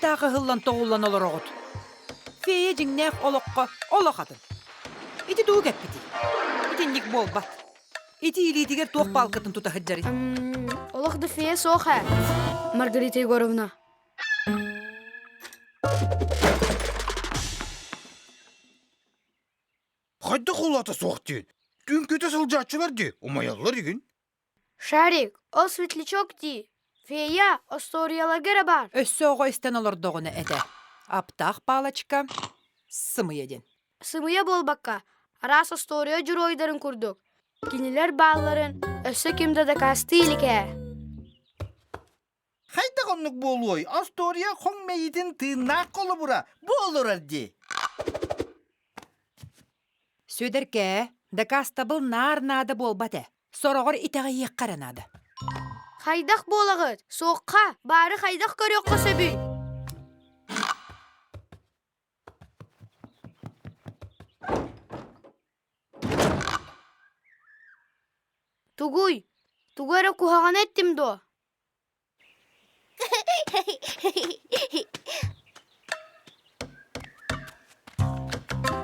таах ыһыллан-тоҕуллан олороҕут? Фея дьиҥнээх олоххо олох атын. Ити тугу кэппитий? Итинник буолбат. Ити илиитигэр туох палкатын тута сылдьарый? Олох да фея суох ээ, Маргарита Егоровна. Хайдах улаата суох диэн? Түҥкүтэ сылдьааччылар дии, умайаллар игин. Шарик, ол светлячок дии. Фея остуоруйаларга эрэ баар. Өссө оҕо истэн олордоҕуна этэ. Аптаах палочка сымыйа диэн. Сымыйа буолбакка, араас остуоруйа дьоруойдарын курдук, кинилэр баалларын өссө ким да дакаастыы илик ээ. Хайдах оннук буолуой? Остуоруйа хоҥ мэйиитин тыыннаах холобура бу олорор дии. Сүөдэркээ, дакаастабыл наар наада буолбат ээ. Сороҕор итэҕэйиэххэ эрэ наада. Хайдах буолаҕыт? Суохха, баары хайдах көрүөххэ сөбүй? Тугуй? Тугу эрэ куһаҕаны эттим дуо?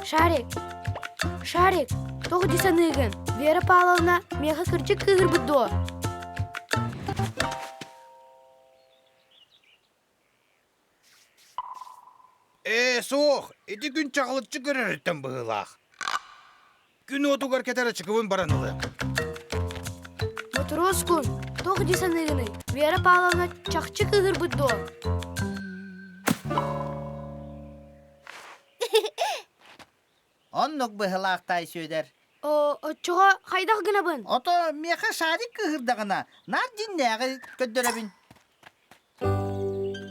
Шарик, Шарик, тоҕо дии саныыгын? Вера Павловна миэхэ кырдьык кыыһырбыт дуо? Ээ, суох, ити күн чаҕылыччы көрөрүттэн быһыылаах. Күн уотугар кэтэр ачыкыбын баран ылыам. Мотуруоскун, туох дии саныыгыный? Вера Павловна чахчы кыыһырбыт дуо? Оннук быһыылаах таай Сүөдэр. О, оччоҕо хайдах гынабын? Ото миэхэ шарик кыыһырдаҕына, наар дьиннээҕи көрдөрөбүн.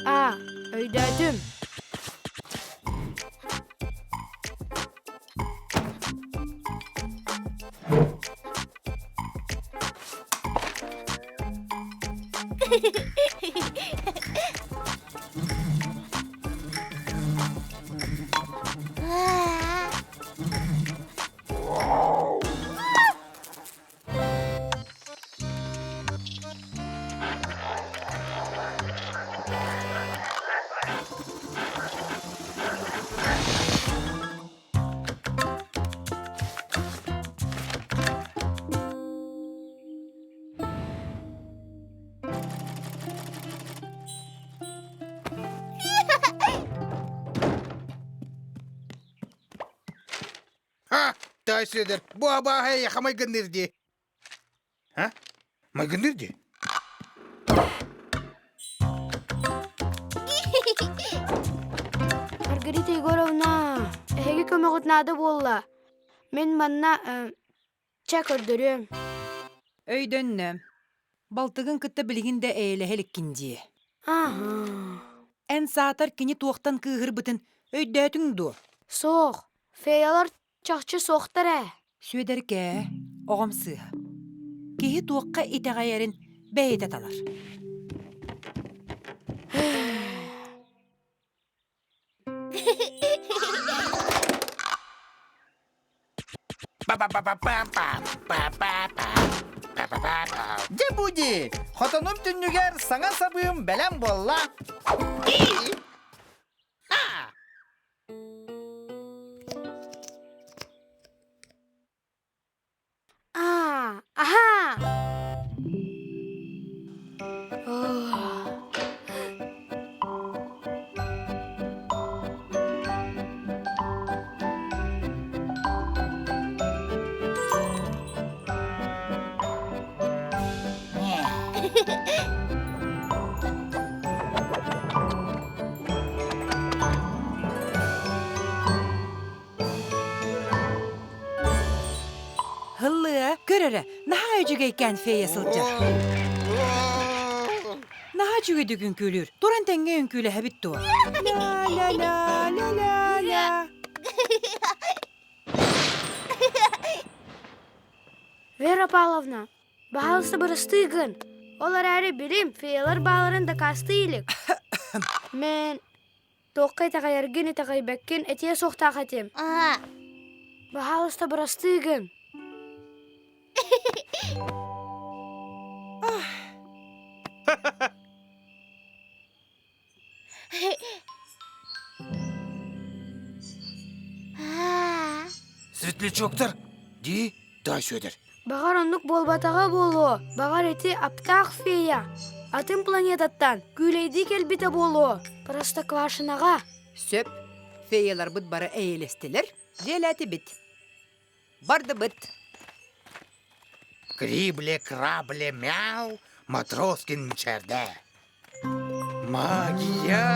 Аа, өйдөөтүм. Ха, таай Сүөдэр, бу абааһы эйиэхэ майгынныыр дии. Ха? Майгынныыр дии? Маргарита Егоровна, эһиги көмөҕүт наада буолла. Мин манна э, чэ көрдөрүөм. Өйдөннө. Балтыгын кытта билигин да эйэлэһэ иликкин дии. Аһаа. Эн саатар кини туохтан кыыһырбытын өйдөөтүҥ дуо? Суох, феялар чахчы суохтар ээ. Сүөдэркээ, оҕом сыыһа. Киһи туохха итэҕэйэрин бэйэтэ талар. Дьэ бу дии, хотонум түннүгэр саҥа сабыым бэлэм буолла. Аа, аһаа! Һыллыа, көр эрэ, наһаа үчүгэйкээн фея сылдьар. Наһаа үчүгэйдик үҥкүүлүүр. Туран тэҥҥэ үҥкүүлэһэбит дуо? Ля-ля-ля-ля-ля-ля. Вера Павловна, баһаалыста бырастыы гын. Ол эрээри билим, феялар бааларын дакаастыы илик. Мин Туохха итэҕэйэргин итэҕэйбэккин этиэ суохтаах этим. Баһаалыста бырастыы гын. Светлячоктар, дии, Дай Сүөдэр. Баҕар оннук буолбатаҕа буолуо, баҕар ити аптаах фея атын планетаттан күүлэйдии кэлбитэ буолуо, Простоквашиноҕа. Сөп, феяларбыт бары эйэлэстилэр, дьиэлээтибит. Бардыбыт. Крибле-крабле мяу, Матроскин мичээрдээ. Магия!